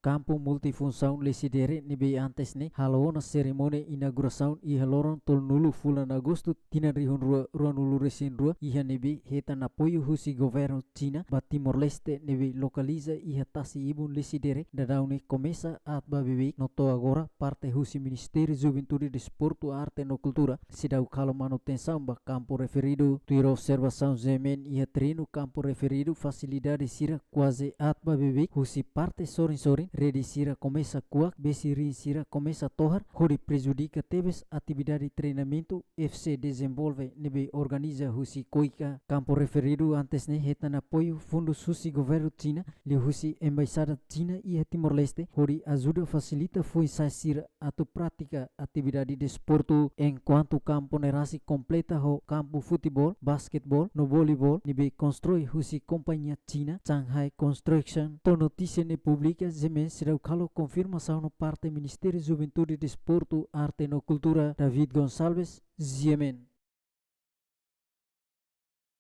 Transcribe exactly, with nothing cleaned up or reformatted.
Kampu multifunsaun Lecidere ne'ebé antes ne'e halo ona serimónia inaugurasaun iha loron tolunulu fulan Agostu tinan rihun rua ruanulu resin rua, iha ne'ebé hetan apoiu husi governu Xina ba Timor-Leste ne'ebé lokaliza iha tasi-ibun Lecidere, daudaun ne'e komesa aat ba beibeik no to'o agora parte husi Ministériu Juventude, Desportu, Arte no Kultura seidauk halo manutensaun ba kampu referidu. Tuir observasaun GMN, iha terrenu kampu referidu fasilidade sira kuaze aat ba beibeik husi parte sorin-sorin, rede sira komesa kuak, besi-riin sira komesa tohar, hodi prejudika tebes atividade treinamentu FC dezenvolve ne'ebé organiza husi KOICA. Kampu referidu antes ne'e hetan apoiu fundus husi governu Xina, liuhusi Embaixada Xina iha Timor-Leste, hodi ajuda fasilita foin-sa'e sira atu pratika atividade desportu. Enkuantu kampu ne'e rasik kompleta ho kampu futeból, basketeból no voleiból ne'ebé konstrui husi kompañia Xina Shanghai Construction. To'o notísia ne'e publika, GMN seidauk halo konfirmasaun no parte Ministériu Juventude, Desportu, Arte no Kultura, David Gonçalves, GMN.